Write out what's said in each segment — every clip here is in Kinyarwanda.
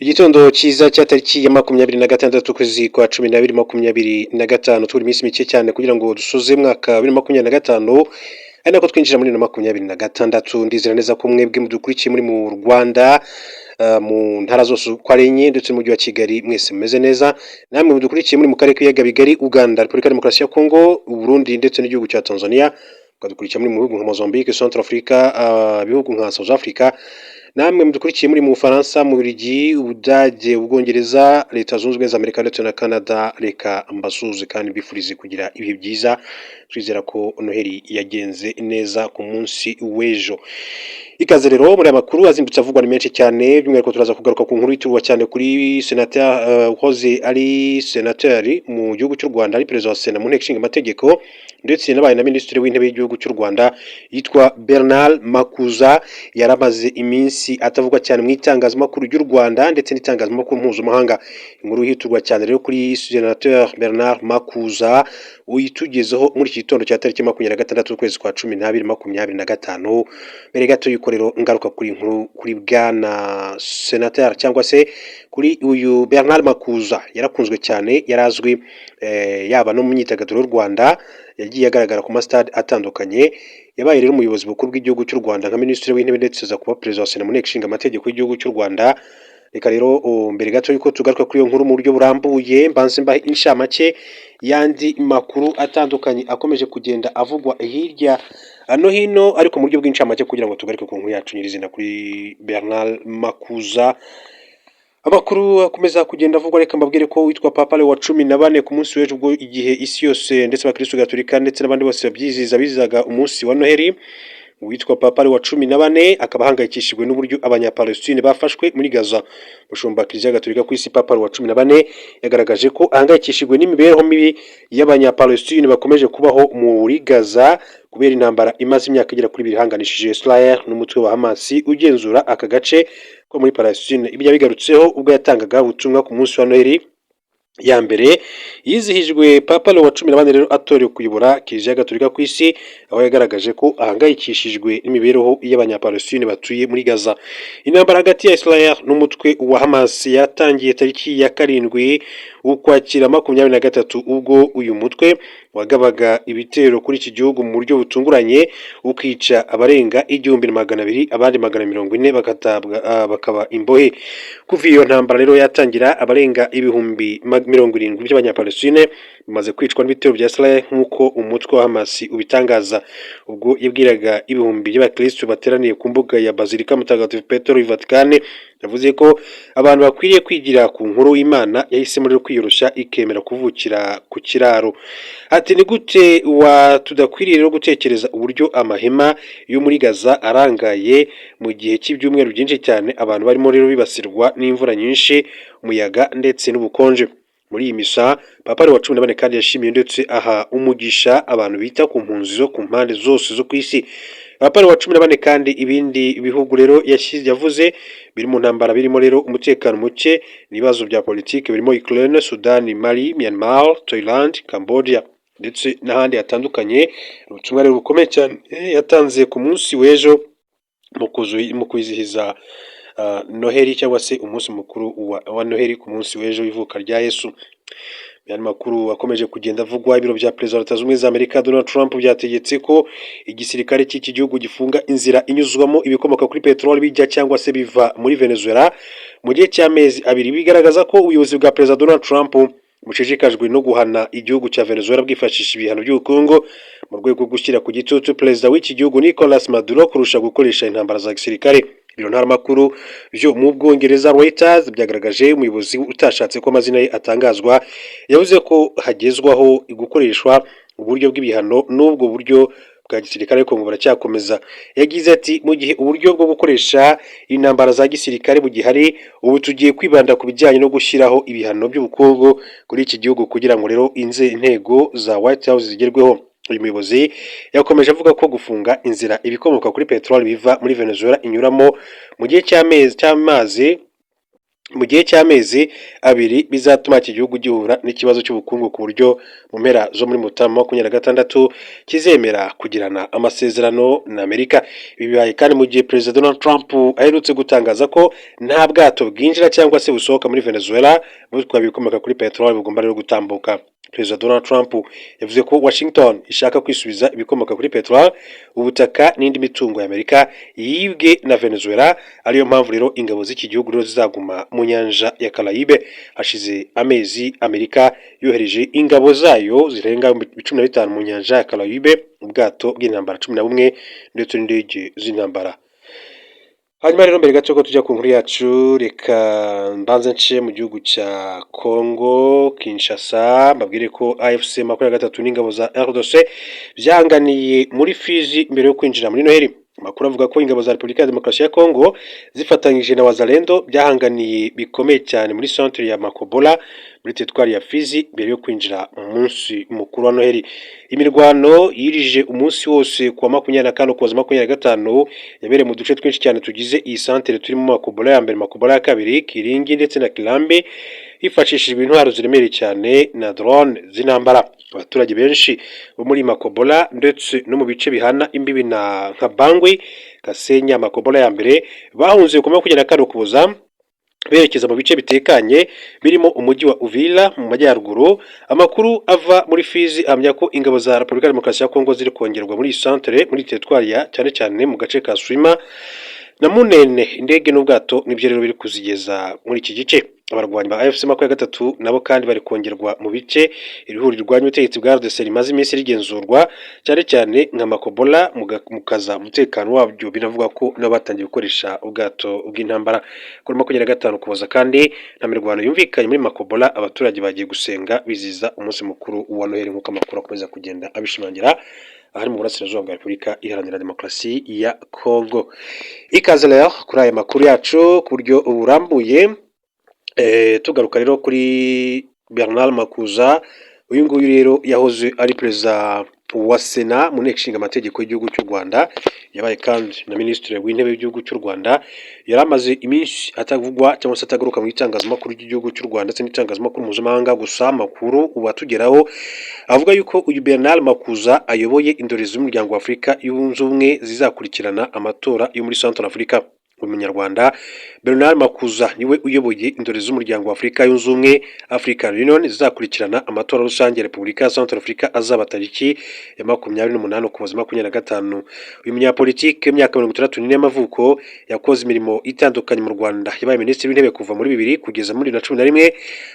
Igitondo cyiza cya tariki ya 26 ukwezi kwa 12 25, turi iminsi mike cyane kugira ngo dusoze mwaka wa 2025, ari nako twinjira muri 2026. Ndizera neza ko mwebwe mudukurikiye muri mu Rwanda, mu ntara zose uko ari enye ndetse n'umujyi wa Kigali, mwese mumeze neza. Namwe mudukurikiye muri mu karere k'ibiyaga bigari, Uganda, Repubulika ya Demokarasi ya Kongo, Burundi ndetse n'igihugu cya Tanzania, mukadukurikira muri mu bihugu nka Mozambique, Central Africa, ibihugu nka South Africa, namwe mudukurikiye muri mu Bufaransa, mu Bubiligi, Ubudage, Ubwongereza, Leta Zunze Ubumwe za Amerika ndetse na Canada, reka mbasuhuze kandi mbifurize kugira ibihe byiza. Twizera ko Noheli yagenze neza ku munsi w'ejo. Ikaze rero muri aya makuru azindutse avugwa, ni menshi cyane. By'umwihariko turaza kugaruka ku nkuru yiturwa cyane kuri senateur, uhoze ari senateur mu gihugu cy'u Rwanda, ari perezida wa Sena mu nteko ishinga amategeko, ndetse nabaye na minisitiri w'intebe y'igihugu cy'u Rwanda, yitwa Bernard Makuza. Yaramaze iminsi atavugwa cyane mu itangazamakuru ry'u Rwanda ndetse n'itangazamakuru mpuzamahanga. Inkuru yiturwa cyane rero kuri senateur Bernard Makuza uyitugezeho muri iki gitondo cya tariki 26 ukwezi kwa 12 25. Mbere gato y'uko rero ngaruka kuri inkuru kuri bwana senateur cyangwa se kuri uyu Bernard Makuza, yarakunzwe cyane, yarazwi yaba no mu myidagaduro y'u Rwanda, yagiye agaragara ku masitade atandukanye. Yabaye rero umuyobozi mukuru bw'igihugu cy'u Rwanda nka minisitiri w'intebe, ndetse aza kuba perezida wa Sena mu nteko ishinga amategeko y'igihugu cy'u Rwanda. Reka rero mbere gato yuko tugaruka kuri iyo nkuru mu buryo burambuye, mbanze mbahe inshamake y'andi makuru atandukanye akomeje kugenda avugwa hirya no hino, ariko mu buryo bw'incamake, kugira ngo tugaruke ku nkuru yacu nyirizina kuri Bernard Makuza. Amakuru akomeza kugenda avugwa, reka mbabwire ko witwa Papa Leo wa 14, ku munsi w'ejo, ubwo igihe isi yose ndetse abakristo gatolika ndetse n'abandi bose babyizihiza, bizihizaga umunsi wa Noheli, uwitwa Papa Leo wa 14 akaba ahangayikishijwe n'uburyo Abanyapalestine bafashwe muri Gaza. Umushumba Kiliziya Gatolika ku isi, Papa Leo wa 14, yagaragaje ko ahangayikishijwe n'imibereho mibi y'Abanyapalestine bakomeje kubaho muri Gaza kubera intambara imaze imyaka igera kuri 2 ihanganishije Israel n'umutwe wa Hamas ugenzura aka gace ko muri Palestine. Ibyo yabigarutseho ubwo yatangaga ubutumwa ku munsi wa Noheli ya mbere yizihijwe Papa Leo wa 14 rero atorewe kuyobora Kiliziya Gatolika ku isi, aho yagaragaje ko ahangayikishijwe n'imibereho y'Abanyapalestine batuye muri Gaza. Intambara hagati ya Israel n'umutwe wa Hamas yatangiye tariki ya 7 Ukwakira 23, ubwo uyu mutwe wagabaga ibitero kuri iki gihugu mu buryo butunguranye, ukica abarenga 1200, abandi 400 bagatabwa bakaba imbohe. Kuva iyo ntambara rero yatangira, abarenga 70,000 by'Abanyapalestine bamaze kwicwa n'ibitero bya Israel, nk'uko umutwe wa Hamas ubitangaza. Ubwo yabwiraga ibihumbi by'abakristu bateraniye ku mbuga ya Bazilika Mutagatifu Petero i Vatikani, yavuze ko abantu bakwiriye kwigira ku nkuru y'Imana yahisemo rero kwiyoroshya ikemera kuvukira ku kiraro. Ati: "Ni gute wa tudakwiriye rero gutekereza uburyo amahema yo muri Gaza arangaye mu gihe cy'ibyumweru byinshi cyane, abantu barimo rero bibasirwa n'imvura nyinshi, umuyaga ndetse n'ubukonje?" Muri iyi misa, Papa Leo wa 14 kandi yashimiye ndetse aha umugisha abantu bita ku mpunzi zo ku mpande zose zo ku isi. Papa Leo wa 14 kandi ibindi bihugu rero yavuze biri mu ntambara, birimo rero umutekano muke n'ibibazo bya politiki, birimo Ukraine, Sudan, Mali, Myanmar, Thailand, Cambodia ndetse n'ahandi hatandukanye. Ubutumwa rero bukomeye cyane yatanze ku munsi w'ejo mu kwizihiza Noheli cyangwa se umunsi mukuru wa Noheli ku munsi w'ejo w'ivuka rya Yesu. Andi makuru akomeje kugenda avugwa: ibiro bya perezida wa Leta Zunze Ubumwe za Amerika Donald Trump byategetse ko igisirikare cy'iki gihugu gifunga inzira inyuzwamo ibikomoka kuri peteroli bijya cyangwa se biva muri Venezuela mu gihe cy'amezi 2. Bigaragaza ko ubuyobozi bwa perezida Donald Trump bushishikajwe no guhana igihugu cya Venezuela bwifashisha ibihano by'ubukungu mu rwego rwo gushyira ku gitutu perezida w'iki gihugu Nicolas Maduro kurusha gukoresha intambara za gisirikare. Ibiro ntaramakuru byo mu Bwongereza Reuters byagaragaje umuyobozi utashatse ko amazina ye atangazwa, yavuze ko hagezwaho gukoreshwa uburyo bw'ibihano n'ubwo buryo bwa gisirikare, ariko ngo buracyakomeza. Yagize ati: "Mu gihe uburyo bwo gukoresha intambara za gisirikare bugihari, ubu tugiye kwibanda ku bijyanye no gushyiraho ibihano by'ubukungu kuri iki gihugu kugira ngo rero intego za White House zigerweho." Uyu muyobozi yakomeje avuga ko gufunga inzira ibikomoka kuri peteroli biva muri Venezuela inyuramo mu gihe cy'amezi cy'amazi Mu gihe cy'amezi 2 bizatuma iki gihugu gihura n'ikibazo cy'ubukungu, ku buryo mu mpera zo muri Mutarama 26 kizemera kugirana amasezerano na Amerika. Ibi bibaye kandi mu gihe Perezida Donald Trump aherutse gutangaza ko nta bwato bwinjira cyangwa se busohoka muri Venezuela butwaye ibikomoka kuri peteroli bugomba rero gutambuka. Perezida Donald Trump yavuze ko Washington ishaka kwisubiza ibikomoka kuri peteroli, ubutaka n'indi mitungo ya Amerika yibwe na Venezuela, ariyo mpamvu rero ingabo z'iki gihugu rero zizaguma mu nyanja ya Caraïbe. Hashize amezi Amerika yohereje ingabo zayo zirenga 15 mu nyanja ya Caraïbe, ubwato bw'intambara 11 ndetse n'indege z'intambara. Hanyuma rero, mbere gato ko tujya ku nkuru yacu, reka mbanze nce mu gihugu cya Congo Kinshasa, mbabwire ko AFC 23 n'ingabo za RDC byanganiye muri Fizi mbere yo kwinjira muri Noheli. Amakuru avuga ko ingabo za Repubulika ya Demokarasi ya Congo zifatanyije na Wazalendo byahanganiye bikomeye cyane muri centre ya Makobola muri teritwari ya Fizi mbere yo kwinjira mu munsi mukuru wa Noheli. Imirwano yirije umunsi wose kuwa 24 Ukuboza 25 yabereye mu duce twinshi cyane tugize iyi centre, turimo Makobola ya mbere, Makobola ya kabiri, Kiringi ndetse na Kirambi, hifashishijwe intwaro ziremereye cyane na drone z'intambara. Abaturage benshi bo muri Makobola ndetse no mu bice bihana imbibi na nka Bangwi, Kasenya, Makobola ya mbere bahunze ku 24 Ukuboza berekeza mu bice bitekanye birimo umujyi wa Uvira mu majyaruguru. Amakuru ava muri Fizi ahamya ko ingabo za Repubulika ya Demokarasi ya Kongo ziri kongerwa muri iyi centre, muri teritwari ya cyane cyane mu gace ka Swima na Munene. Indege n'ubwato nibyo rero biri kuzigeza muri iki gice. Abarwanyi ba AFC 23 nabo kandi bari kongerwa mu bice iri huriro rirwanya ubutegetsi bwa RDC rimaze iminsi rigenzurwa, cyane cyane nka Makobola, mukaza umutekano wabyo. Binavuga ko nabo batangiye gukoresha ubwato bw'intambara. Kuri 25 Ukuboza kandi nta mirwano yumvikanye muri Makobola, abaturage bagiye gusenga bizihiza umunsi mukuru wa Noheli, nk'uko amakuru akomeza kugenda abishimangira ahari mu burasirazuba bwa Repubulika Iharanira Demokarasi ya Kongo. Ikaze rero kuri aya makuru yacu ku buryo burambuye. Tugaruka rero kuri Bernard Makuza, uyu nguyu rero yahoze ari perezida wa Sena mu nteko ishinga amategeko y'igihugu cy'u Rwanda, yabaye kandi na minisitiri w'intebe w'igihugu cy'u Rwanda. Yari amaze iminsi atavugwa cyangwa se atagaruka mu itangazamakuru ry'igihugu cy'u Rwanda ndetse n'itangazamakuru mpuzamahanga. Gusa amakuru ubu atugeraho avuga yuko uyu Bernard Makuza ayoboye indorerezi z'umuryango wa Afurika Yunze Ubumwe zizakurikirana amatora yo muri Central Africa. Umunyarwanda Bernard Makuza niwe uyoboye indorerezi z'umuryango wa Afurika Yunze Ubumwe, African Union, zizakurikirana amatora rusange ya Repubulika ya Central Africa azaba tariki ya 28 Ukuboza 25. Uyu munyapolitike w'imyaka 64 y'amavuko yakoze imirimo itandukanye mu Rwanda. Yabaye minisitiri w'intebe kuva muri 2000 kugeza muri 2011,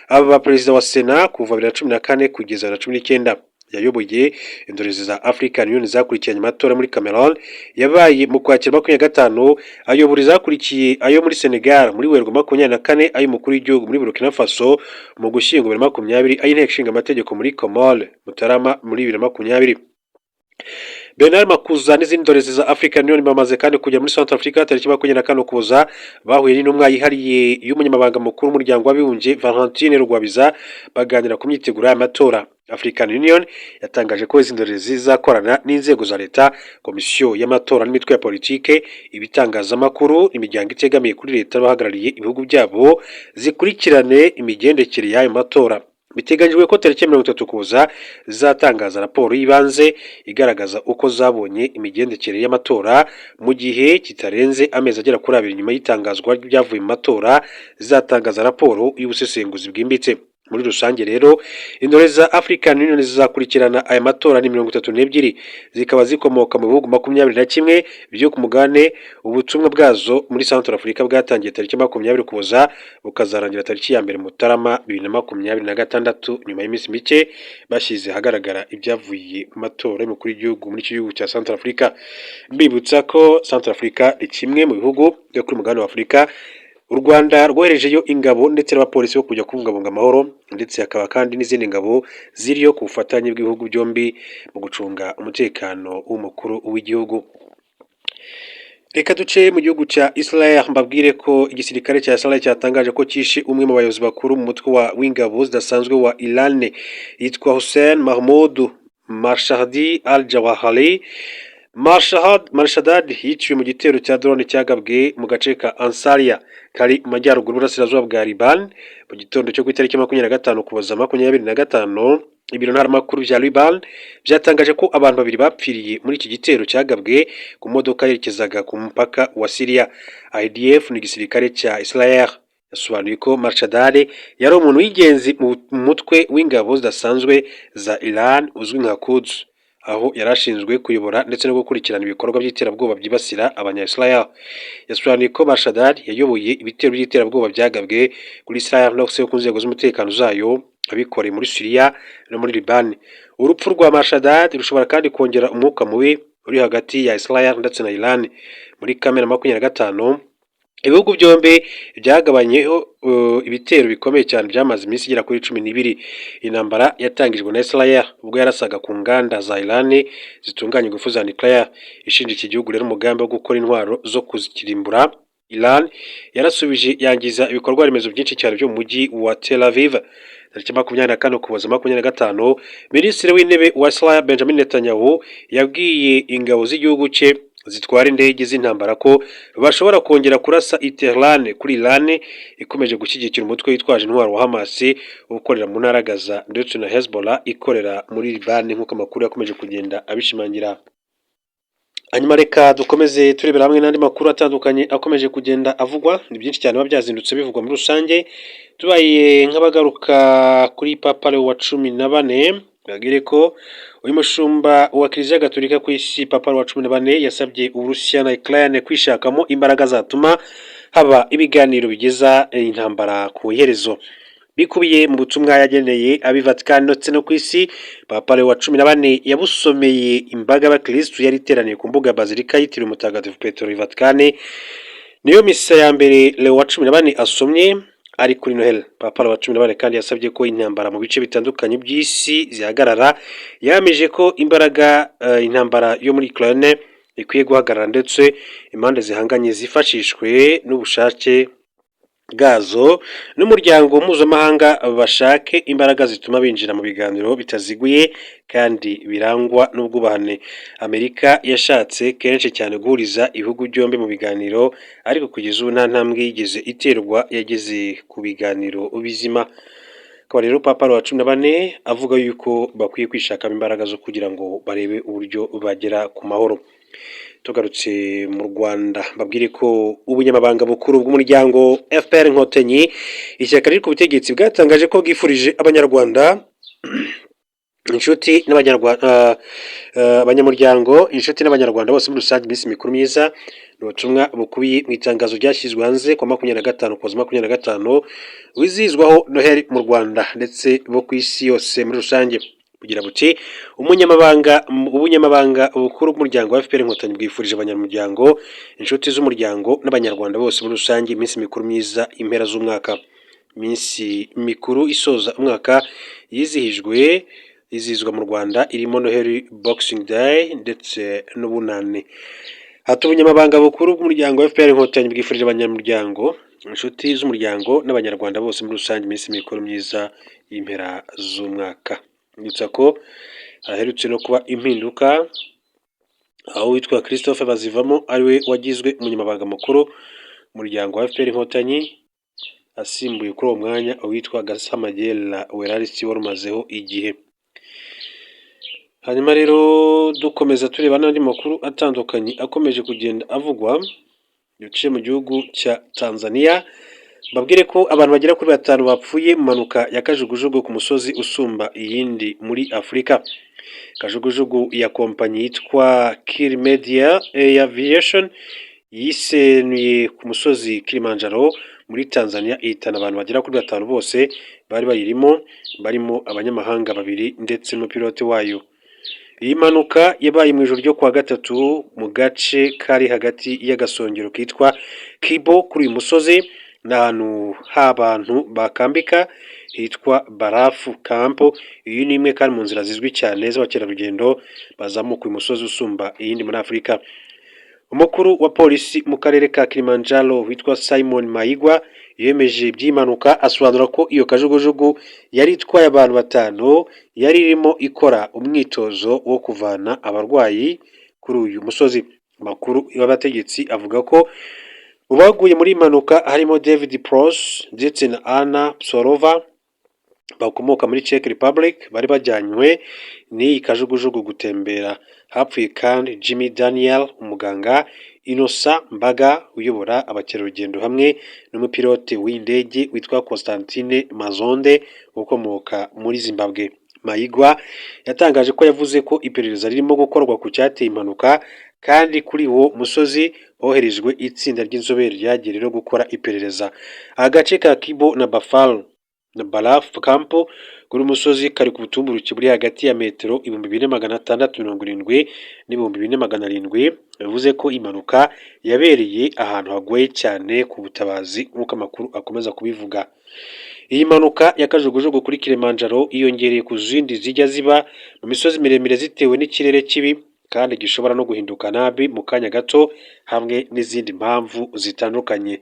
aba perezida wa Sena kuva 2014 kugeza 2019. Yayoboye indorerezi za African Union zakurikiranye amatora muri Cameroon yabaye mu Kwakira 25, ayobora izakurikiye ayo muri Senegal muri Werurwe 24, ay'umukuru w'igihugu muri Burkina Faso mu Gushyingo 2020, ay'inteko ishinga amategeko muri Comores Mutarama muri 2020. Bernard Makuza n'izindi ndorerezi za African Union bamaze kandi kujya muri Central Africa. Tariki 24 Ukuboza bahuye n'intumwa yihariye y'umunyamabanga mukuru w'umuryango w'abibumbye, Valentine Rugwabiza, baganira ku myiteguro y'amatora. African Union yatangaje ko izi ndorerezi zizakorana n'inzego za leta, komisiyo y'amatora n'imitwe ya politike, ibitangazamakuru, imiryango itegamiye kuri leta n'abahagarariye ibihugu byabo, zikurikirane imigendekere y'ayo matora. Biteganyijwe ko tariki 30 Ukuboza zizatangaza raporo y'ibanze igaragaza uko zabonye imigendekere y'amatora. Mu gihe kitarenze amezi agera kuri 2 nyuma y'itangazwa ry'ibyavuye mu matora, zizatangaza raporo y'ubusesenguzi bwimbitse. Muri rusange rero, intore za African Union zizakurikirana aya matora ni 32, zikaba zikomoka mu bihugu 21 byo ku mugabane. Ubutumwa bwazo muri Central Africa bwatangiye tariki 20 Ukuboza, bukazarangira tariki ya 1 Mutarama 2026, nyuma y'iminsi mike bashyize ahagaragara ibyavuye mu matora y'umukuru w'igihugu muri iki gihugu cya Central Africa. Mbibutsa ko Central Africa ni kimwe mu bihugu byo kuri mugabane wa Afurika u Rwanda rwoherejeyo ingabo ndetse n'abapolisi bo kujya kubungabunga amahoro, ndetse hakaba kandi n'izindi ngabo ziriyo ku bufatanye bw'ibihugu byombi mu gucunga umutekano w'umukuru w'igihugu. Reka duce mu gihugu cya Israel, mbabwire ko igisirikare cya Israel cyatangaje ko cyishe umwe mu bayobozi bakuru mu mutwe wa w'ingabo zidasanzwe wa Iran, yitwa Hussein Mahmoud Mashhadi al-Jawahari. Marshadad yiciwe mu gitero cya drone cyagabwe mu gace ka Ansaria kari mu majyaruguru y'uburasirazuba bwa Liban mu gitondo cyo ku itariki 25 Ukuboza 25. Ibiro ntaramakuru bya Liban byatangaje ko abantu babiri bapfiriye muri iki gitero cyagabwe ku modoka yerekezaga ku mupaka wa Syria. IDF ni igisirikare cya Israel. Yasobanuye ko Marshadad yari umuntu w'ingenzi mu mutwe w'ingabo zidasanzwe za Iran uzwi nka Quds, aho yari ashinzwe kuyobora ndetse no gukurikirana ibikorwa by'iterabwoba byibasira abanya-Israel. Yasobanuye ko Marshadad yayoboye ibitero by'iterabwoba byagabwe kuri Israel no ku nzego z'umutekano zayo, abikoreye muri Syria no muri Liban. Urupfu rwa Marshadad rushobora kandi kongera umwuka mubi uri hagati ya Israel ndetse na Iran. Muri Kamena 25, ibihugu byombi byagabanyeho ibitero bikomeye cyane byamaze iminsi igera kuri 12. Intambara yatangijwe na Israel ubwo yarasaga ku nganda za Iran zitunganya ingufu za nucléaire, ishinja iki gihugu rero umugambi wo gukora intwaro zo kuzikirimbura. Iran yarasubije, yangiza ibikorwa remezo byinshi cyane byo mu mujyi wa Tel Aviv. Tariki 24 Ukuboza 25, Minisitiri w'Intebe wa Israel Benjamin Netanyahu yabwiye ingabo z'igihugu cye zitwara indege z'intambara ko bashobora kongera kurasa i Tehran kuri Iran ikomeje gushyigikira umutwe witwaje intwaro wa Hamas ukorera mu ntara Gaza ndetse na Hezbollah ikorera muri Liban, nk'uko amakuru yakomeje kugenda abishimangira. Hanyuma reka dukomeze turebera hamwe n'andi makuru atandukanye akomeje kugenda avugwa. Ni byinshi cyane biba byazindutse bivugwa muri rusange. Tubaye nk'abagaruka kuri Papa Leo wa 14, babwire ko uyu mushumba wa Kiliziya Gatolika ku isi, Papa Leo wa 14, yasabye Uburusiya na Ukraine kwishakamo imbaraga zatuma haba ibiganiro bigeza intambara ku iherezo. Bikubiye mu butumwa yageneye ab'i Vatican ndetse no ku isi. Papa Leo wa 14 yabusomeye imbaga y'abakirisitu yari iteraniye ku mbuga ya Bazilika yitiriwe Umutagatifu Petero i Vatican. Niyo misa ya mbere Leo wa 14 asomye ari kuri Noheli. Papa Leo wa 14 kandi yasabye ko intambara mu bice bitandukanye by'isi zihagarara. Yahamije ko imbaraga intambara yo muri Ukraine ikwiye guhagarara, ndetse impande zihanganye zifashishwe n'ubushake bwazo n'umuryango mpuzamahanga bashake imbaraga zituma binjira mu biganiro bitaziguye kandi birangwa n'ubwubahane. Amerika yashatse kenshi cyane guhuriza ibihugu byombi mu biganiro, ariko kugeza ubu nta ntambwe yigeze iterwa yageze ku biganiro bizima. Akaba rero Papa wa 14 avuga yuko bakwiye kwishakamo imbaraga zo kugira ngo barebe uburyo bagera ku mahoro. Tugarutse mu Rwanda, mbabwire ko ubunyamabanga bukuru bw'umuryango FPR Inkotanyi, ishyaka riri ku butegetsi, bwatangaje ko bwifurije Abanyarwanda, inshuti n'Abanyarwanda, abanyamuryango, inshuti n'Abanyarwanda bose muri rusange iminsi mikuru myiza. Ni ubutumwa bukubiye mu itangazo ryashyizwe hanze ku wa 25 Ukuboza 25, wizihizwaho Noheli mu Rwanda ndetse bo ku isi yose muri rusange. Bugira buti: Ubunyamabanga bukuru bw'umuryango wa FPR Inkotanyi bwifurije abanyamuryango, inshuti z'umuryango n'Abanyarwanda bose muri rusange iminsi mikuru myiza impera z'umwaka." Iminsi mikuru isoza umwaka yizihijwe, izihizwa mu Rwanda, irimo Noheli, Boxing Day ndetse n'Ubunani. Ati: "Ubunyamabanga bukuru bw'umuryango wa FPR Inkotanyi bwifurije abanyamuryango, inshuti z'umuryango n'Abanyarwanda bose muri rusange iminsi mikuru myiza y'impera z'umwaka." Nibutsa ko haherutse no kuba impinduka, aho witwa Christophe Bazivamo ariwe wagizwe umunyamabanga mukuru umuryango wa FPR Inkotanyi, asimbuye kuri uwo mwanya uwitwa Gasamagera Werarisi wari umazeho igihe. Hanyuma rero dukomeza tureba n'andi makuru atandukanye akomeje kugenda avugwa yaciye mu gihugu cya Tanzania, mbabwire ko abantu bagera kuri batanu bapfuye mu mpanuka ya kajugujugu ku musozi usumba iyindi muri Afurika. Kajugujugu ya kompanyi yitwa Kilimedia Air Aviation yisenuye ku musozi Kilimanjaro muri Tanzania, ihitana abantu bagera kuri batanu bose bari bayirimo, barimo abanyamahanga babiri ndetse n'umupilote wayo. Iyi mpanuka yabaye mu ijoro ryo kuwa gatatu mu gace kari hagati y'agasongero kitwa Kibo kuri uyu musozi, ni ahantu h'abantu bakambika hitwa Barafu Camp. Iyi ni imwe kandi mu nzira zizwi cyane z'abakerarugendo bazamuka uyu musozi usumba iyindi muri Afurika. Umukuru wa polisi mu karere ka Kilimanjaro witwa Simon Mayigwa yemeje iby'impanuka, asobanura ko iyo kajugujugu yari itwaye abantu batanu yari irimo ikora umwitozo wo kuvana abarwayi ku Kuri uyu musozi, amakuru y'abategetsi avuga ko mu baguye muri iyi mpanuka harimo David Pros ndetse na Anna Psorova bakomoka muri Czech Republic, bari bajyanywe n'iyi kajugujugu gutembera. Hapfuye kandi Jimmy Daniel, umuganga, Innocent Mbaga uyobora abakerarugendo, hamwe n'umupilote w'iyi ndege witwa Constantine Mazonde ukomoka muri Zimbabwe. Maigwa yatangaje ko yavuze ko iperereza ririmo gukorwa ku cyateye impanuka, kandi kuri uwo musozi hoherejwe itsinda ry'inzobere ryagiye rero gukora iperereza. Agace ka Kibo na Bafal na Barafu Camp kuri umusozi kari ku butumburuke buri hagati ya metero 4670 n'4700, bivuze ko impanuka yabereye ahantu hagoye cyane ku butabazi, nk'uko amakuru akomeza kubivuga. Iyi mpanuka ya kajugujugu kuri Kilimanjaro yiyongereye ku zindi zijya ziba mu misozi miremire zitewe n'ikirere kibi kandi gishobora no guhinduka nabi mu kanya gato, hamwe n'izindi mpamvu zitandukanye.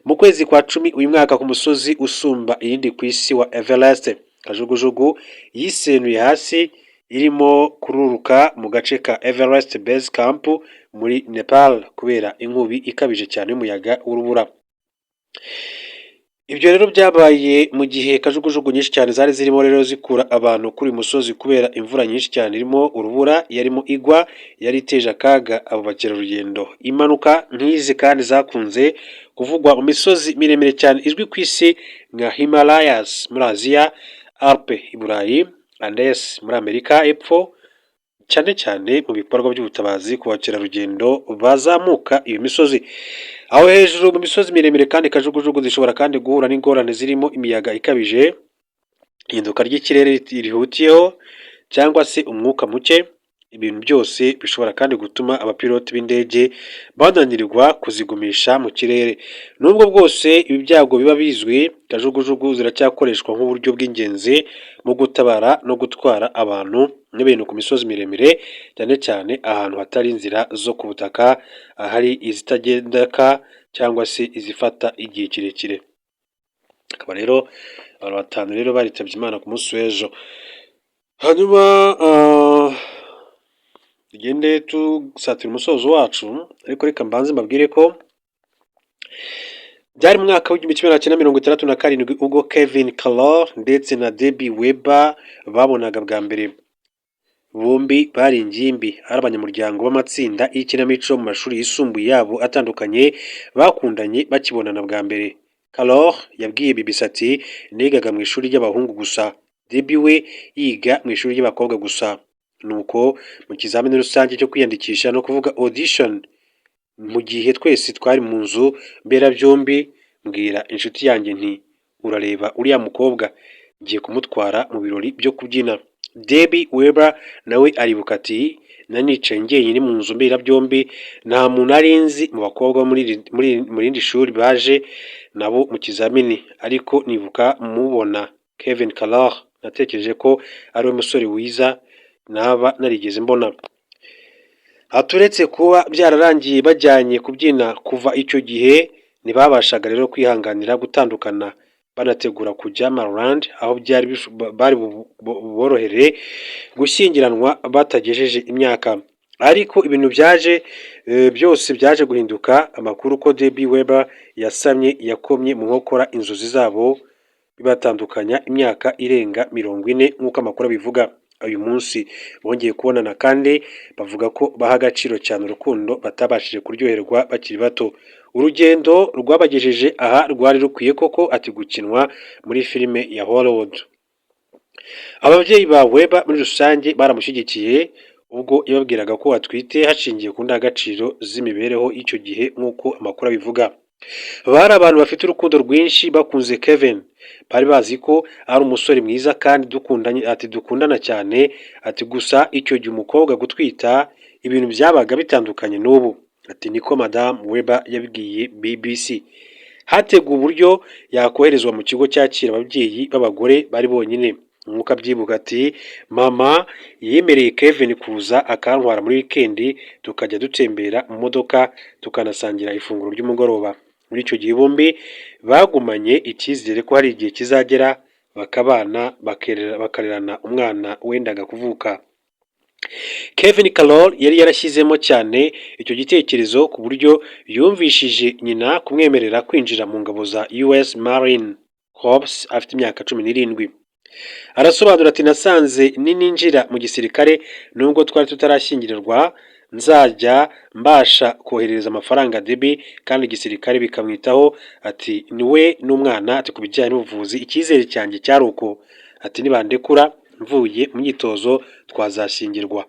Mu kwezi kwa 10 uyu mwaka, ku musozi usumba iyindi ku isi wa Everest, kajugujugu yisenuye hasi irimo kururuka mu gace ka Everest Base Camp muri Nepal kubera inkubi ikabije cyane y'umuyaga w'urubura. Ibyo rero byabaye mu gihe kajugujugu nyinshi cyane zari zirimo rero zikura abantu kuri uyu musozi kubera imvura nyinshi cyane irimo urubura yarimo igwa, yari iteje akaga abo bakerarugendo. Impanuka nk'izi kandi zakunze kuvugwa mu misozi miremire cyane izwi ku isi nka Himalayas muri Aziya, Alpes i Burayi, Andes muri Amerika Epfo, cyane cyane mu bikorwa by'ubutabazi ku bakerarugendo bazamuka iyo misozi. Aho hejuru mu misozi miremire kandi, kajugujugu zishobora kandi guhura n'ingorane zirimo imiyaga ikabije, ihinduka ry'ikirere rihutiyeho cyangwa se umwuka muke, ibintu byose bishobora kandi gutuma abapiloti b'indege bananirwa kuzigumisha mu kirere. Nubwo bwose ibi byago biba bizwi, kajugujugu ziracyakoreshwa nk'uburyo bw'ingenzi mu gutabara no gutwara abantu n'ibintu ku misozi miremire, cyane cyane ahantu hatari inzira zo ku butaka, ahari izitagendeka cyangwa se izifata igihe kirekire. Akaba rero abantu batanu rero baritabye Imana ku munsi w'ejo. Hanyuma tugende dusatira umusozo wacu, ariko reka mbanze mbabwire ko byari mu mwaka w'1967 ubwo Kevin Carroll ndetse na Debbie Weber babonaga bwa mbere. Bombi bari ingimbi, ari abanyamuryango b'amatsinda y'ikinamico mu mashuri yisumbuye yabo atandukanye, bakundanye bakibonana bwa mbere. Carroll yabwiye BBC ati: "Nigaga mu ishuri ry'abahungu gusa, Debbie we yiga mu ishuri ry'abakobwa gusa. Nuko mu kizamini rusange cyo kwiyandikisha, no kuvuga audition, mu gihe twese twari mu nzu mberabyombi, mbwira inshuti yanjye nti: 'Urareba uriya mukobwa, ngiye kumutwara mu birori byo kubyina.'" Debbie Weber nawe aribuka ati: "Nari nicaye njyenyine mu nzu mberabyombi, nta muntu nari nzi mu bakobwa bo muri rindi shuri baje nabo mu kizamini, ariko nibuka mubona Kevin Carroll, natekereje ko ariwe musore wiza naba narigeze mbona." Turetse kuba byararangiye bajyanye kubyina, kuva icyo gihe ntibabashaga rero kwihanganira gutandukana, banategura kujya Maryland aho byari bari buborohere gushyingiranwa batagejeje imyaka. Ariko ibintu byaje byose byaje guhinduka. Amakuru ko Debbie Weber yasamye yakomye mu nkokora inzozi zabo, bibatandukanya imyaka irenga 40, nk'uko amakuru abivuga. Uyu munsi bongeye kubonana kandi bavuga ko baha agaciro cyane urukundo batabashije kuryoherwa bakiri bato. Urugendo rwabagejeje aha rwari rukwiye koko ati gukinwa muri filime ya Hollywood. Ababyeyi ba Weber muri rusange baramushyigikiye ubwo yababwiraga ko atwite, hashingiwe ku ndangagaciro z'imibereho y'icyo gihe, nk'uko amakuru abivuga. Bari abantu bafite urukundo rwinshi, bakunze Kevin, bari bazi ko ari umusore mwiza kandi dukundanye, ati dukundana cyane, ati gusa icyo gihe umukobwa gutwita ibintu byabaga bitandukanye n'ubu, ati niko Madamu Weber yabwiye BBC. Hateguwe uburyo yakoherezwa mu kigo cyakira ababyeyi b'abagore bari bonyine. Nk'uko abyibuka ati: "Mama yemereye Kevin kuza akantwara muri wikendi, tukajya dutembera mu modoka, tukanasangira ifunguro ry'umugoroba." Muri icyo gihe bombi bagumanye icyizere ko hari igihe kizagera bakabana, bakarerana umwana wendaga kuvuka. Kevin Carroll yari yarashyizemo cyane icyo gitekerezo ku buryo yumvishije nyina kumwemerera kwinjira mu ngabo za US Marine Corps afite imyaka 17. Arasobanura ati: "Nasanze nininjira mu gisirikare, nubwo twari tutarashyingirwa, nzajya mbasha koherereza amafaranga Debbie kandi igisirikare bikamwitaho," ati ni we n'umwana, ati ku bijyanye n'ubuvuzi icyizere cyanjye cyari uko, ati nibandekura mvuye mu myitozo twazashyingirwa.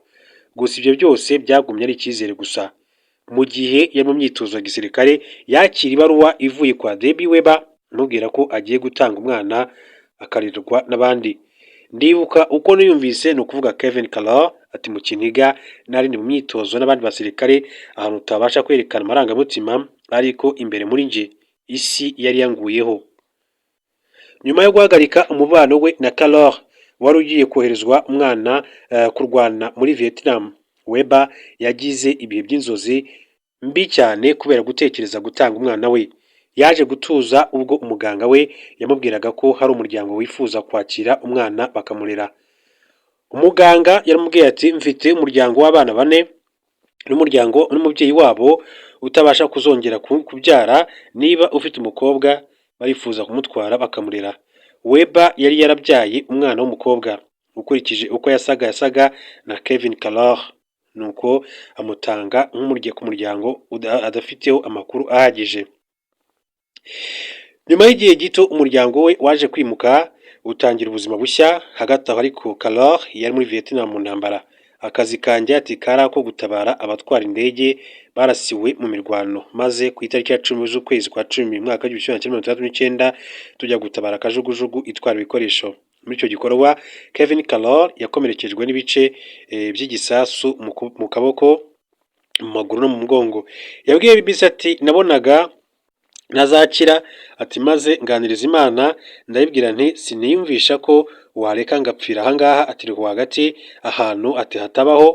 Gusa ibyo byose byagumye ari icyizere gusa. Mu gihe yari mu myitozo ya gisirikare, yakira ibaruwa ivuye kwa Debbie Weber imubwira ko agiye gutanga umwana akarerwa n'abandi. "Ndibuka uko niyumvise," ni ukuvuga Kevin Carroll, ati mu kiniga nari ndi mu myitozo n'abandi basirikare, ahantu utabasha kwerekana amarangamutima, ariko imbere muri njye isi yari yanguyeho. Nyuma yo guhagarika umubano we na Carroll wari ugiye koherezwa umwana kurwana muri Vietnam, Weber yagize ibihe by'inzozi mbi cyane kubera gutekereza gutanga umwana we. Yaje gutuza ubwo umuganga we yamubwiraga ko hari umuryango wifuza kwakira umwana bakamurera. Umuganga yaramubwiye ati: "Mfite umuryango w'abana bane n'umuryango n'umubyeyi wabo utabasha kuzongera kubyara. Niba ufite umukobwa, barifuza kumutwara bakamurera." Weber yari yarabyaye umwana w'umukobwa ukurikije uko yasaga na Kevin Carroll, nuko amutanga ku muryango adafiteho amakuru ahagije. Nyuma y'igihe gito umuryango we waje kwimuka, utangira ubuzima bushya. Hagati aho ariko Carroll yari muri Vietnam mu ntambara. "Akazi kanjye," ati, "kari ako gutabara abatwara indege barasiwe mu mirwano, maze ku itariki ya 10 z'ukwezi kwa 10 mu mwaka w'1969 tujya gutabara kajugujugu itwara ibikoresho. Muri icyo gikorwa Kevin Carroll yakomerekejwe n'ibice by'igisasu mu kaboko, mu maguru no mu mugongo. Yabwiye BBC ati: "Nabonaga ntazakira," ati maze nganiriza Imana, ndayibwira nti siniyumvisha ko wareka ngapfira ahangaha, ati rwagati ahantu, ati hatabaho,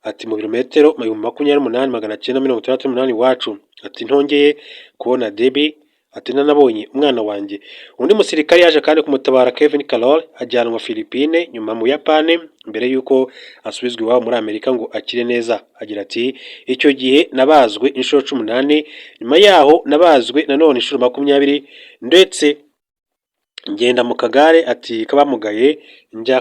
ati mu birometero 28,968 iwacu, ati ntongeye kubona Debbie, ati nanabonye umwana wanjye." Undi musirikare yaje kandi kumutabara. Kevin Carroll ajyanwa Philippine, nyuma mu Buyapani, mbere y'uko asubizwa iwabo muri Amerika ngo akire neza. Agira ati: "Icyo gihe nabazwe inshuro 18, nyuma yaho nabazwe nanone inshuro 20, ndetse ngenda mu kagare, ati k'abamugaye, njya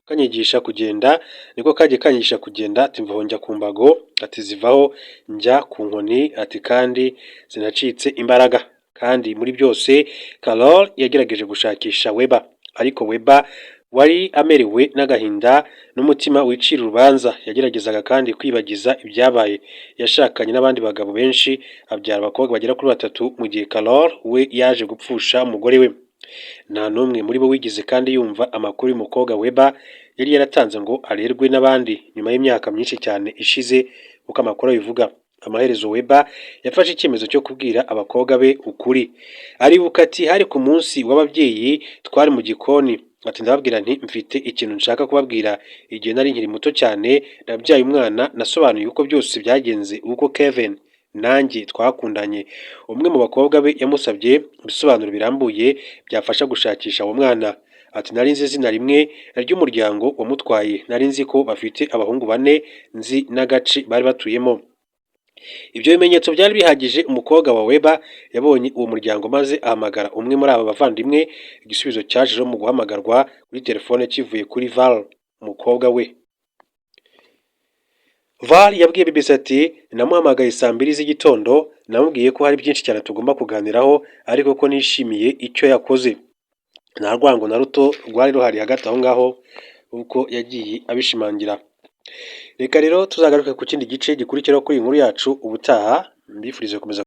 kukanyigisha kugenda, niko kagiye kanyigisha kugenda, ati mvaho njya ku mbago, ati zivaho njya ku nkoni, ati kandi sinacitse imbaraga." Kandi muri byose Carroll yagerageje gushakisha Weber, ariko Weber wari amerewe n'agahinda n'umutima wicira urubanza yageragezaga kandi kwibagiza ibyabaye. Yashakanye n'abandi bagabo benshi, abyara abakobwa bagera kuri batatu, mu gihe Carroll we yaje gupfusha umugore we. Nta n'umwe muri bo wigeze kandi yumva amakuru y'umukobwa Weber yari yaratanze ngo arerwe n'abandi nyuma y'imyaka myinshi cyane ishize, uko amakuru abivuga. Amaherezo Weber yafashe icyemezo cyo kubwira abakobwa be ukuri. Aribuka ati: "Hari ku munsi w'ababyeyi, twari mu gikoni, ati ndababwira nti mfite ikintu nshaka kubabwira. Igihe nari nkiri muto cyane nabyaye umwana. Nasobanuye uko byose byagenze, uko Kevin nanjye twakundanye." Umwe mu bakobwa be yamusabye ibisobanuro birambuye byafasha gushakisha uwo mwana. Ati: "Nari nzi izina rimwe ry'umuryango wamutwaye, nari nzi ko bafite abahungu bane, nzi n'agace bari batuyemo. Ibyo bimenyetso byari bihagije. Umukobwa wa Weber yabonye uwo muryango maze ahamagara umwe muri aba bavandimwe. Igisubizo cyaje mu guhamagarwa kuri telefone kivuye kuri Val, umukobwa we. Val yabwiye BBC ati: "Namuhamagaye saa 2 z'igitondo, namubwiye ko hari byinshi cyane tugomba kuganiraho, ariko ko nishimiye icyo yakoze. Nta rwango na ruto rwari ruhari hagati aho ngaho," uko yagiye abishimangira. Reka rero tuzagaruke ku kindi gice gikurikiraho kuri iyi nkuru yacu ubutaha. Mbifurize gukomeza.